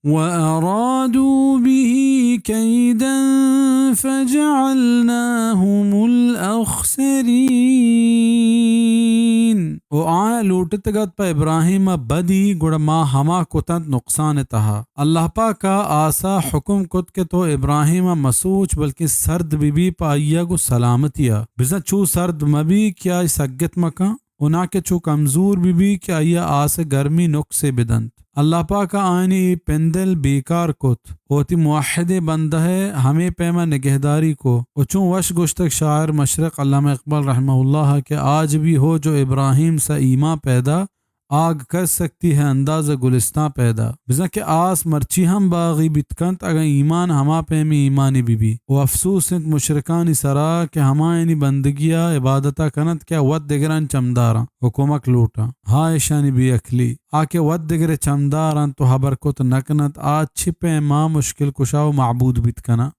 وأرادوا به كيدا فجعلناهم الأخسرين۔ و آیاں لوٹتگ ات پہ ابراہیم ءَ بدی، گڑا ما ہما کتنت نقصان ءِ تہا۔ اللہ پاک ءَ آس ءَ حکم کت کہ تو ابراہیم ءَ مسوچ، بلکیں سرد بہ بی پہ آئی ءَ گوں سلامتی ءَ۔ بزاں چو سرد مہ بی کہ آئی سگت مہ کن۔ و نا کہ چو کمزور بہ بی کہ آئی ءَ آس ءِ گرمی نقصے بدنت۔ اللہ پاک ءَ آیانی اے پندل بیکار کت و وتی موحدیں بندہ ءِ ہمے پیم ءَ نگہداری کو۔ و چون وش گوشتگ شاعر مشرق علامہ اقبال رحمہ اللہ کہ آج بھی ہو جو ابراہیم سا ایمان پیدا، آگ کر سکتی ہے انداز گلستان پیدا۔ بزاں کہ آس مرچی ہم باغی بیت کنت، اگاں ایمان ہما پیمیں ایمانے بہ بی۔ و افسوس انت مشرکانی سرا کہ ہمایانی بندگی ءَ عبادت ءَ کننت کہ آ وت دگرانی چمداراں و کمک لوٹاں۔ ہا ایشانی بے عقلی! آ کہ وت دگرے چمدار انت و ہبر کت نہ کننت، آ چہ پیما مشکل کشا و معبود بیت کناں؟